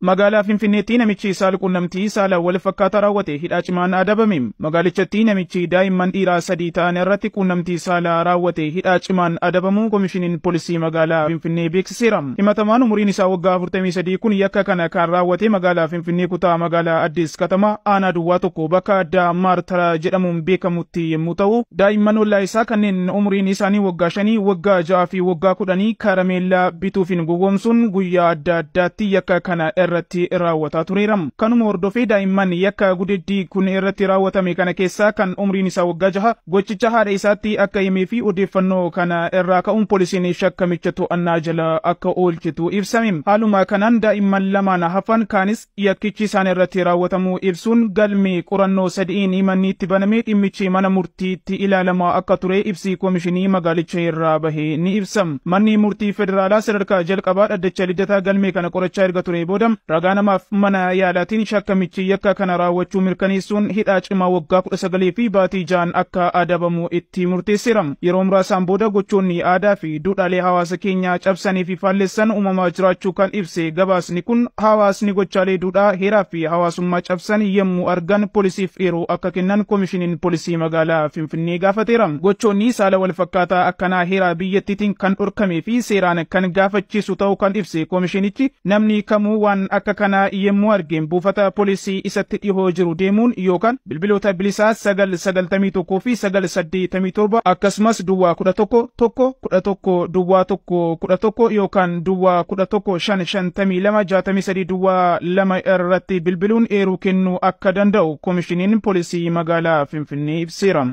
Magaalaa Finfinneetti namichi saalquunnamtii saala wal fakkaataa raawwate hidhaa cimaan adabame. Magaalichatti namichi daa'imman dhiiraa 3 ta'an irratti quunnamtii saalaa raawwate hidhaa cimaan adabamuu Komishiniin Poolisii Magaalaa Finfinnee beeksiseera. Himatamaan umuriin isaa waggaa 43 kun yakka kana kan raawwate magaalaa Finfinnee kutaa magaalaa Addis Katamaa aanaa duwwaa 1 bakka addaa Maartara jedhamuun beekamutti yommuu ta'u, daa'imman ollaa isaa kanneen umuriin isaanii waggaa 5, waggaa 6 fi waggaa 10 karameellaa bituufiin gowwoomsuun guyyaa adda addaatti yakka kana irratti raawwataa tureera. Kanuma hordofee daa'imman yakka gudeeddii kun irratti raawwatame kana keessaa kan umriin isaa waggaa 6 gochicha haadha isaatti akka himee fi odeeffannoo kana irraa ka'uun poolisiin shakkamicha to'annaa jala akka oolchitu ibsame. Haaluma kanaan daa'imman lamaan hafan kaanis yakkichi isaan irratti raawwatamuu ibsuun galmee qorannoo 3n himanni itti banamee dhimmichi mana murtiitti ilaalamaa akka ture ibsi koomishinii magaalicha irraa bahee ni ibsa. Manni murtii federaalaa sadarkaa jalqabaa dhaddacha Liddataa galmee kana qorachaa erga ture booda ragaa namaaf mana yaalaatiin shakkamichi yakka kana raawwachuu mirkaneessuun hidhaa cimaa waggaa 19 fi baatii 6 akka adabamu itti murteesseera. Yeroo muraasaan booda gochoonni aadaa fi duudhaalee hawaasa keenyaa cabsanii fi faallessan uumamaa jiraachuu kan ibse gabaasni kun hawaasni gochaalee duudhaa heeraa fi hawaasummaa cabsan yommuu argan poolisiif eeruu akka kennan koomishiniin poolisii magaalaa Finfinnee gaafateera. Gochoonni saala wal fakkaataa akkanaa heeraa biyyattiitiin kan dhorkamee fi seeraan kan gaafachiisu ta'uu kan ibse koomishinichi namni kamuu waan akka kanaa yommuu argeen buufata poolisii isatti dhihoo jiru deemuun yookaan bilbiloota bilisaa 991 fi 987 akkasumas duwwaa 11 1 11 duwwaa 1 11 yookaan duwwaa 11 5 52 63 duwwaa 2 irratti bilbiluun eeruu kennuu akka danda'u koomishiniin poolisii magaalaa Finfinnee ibseera.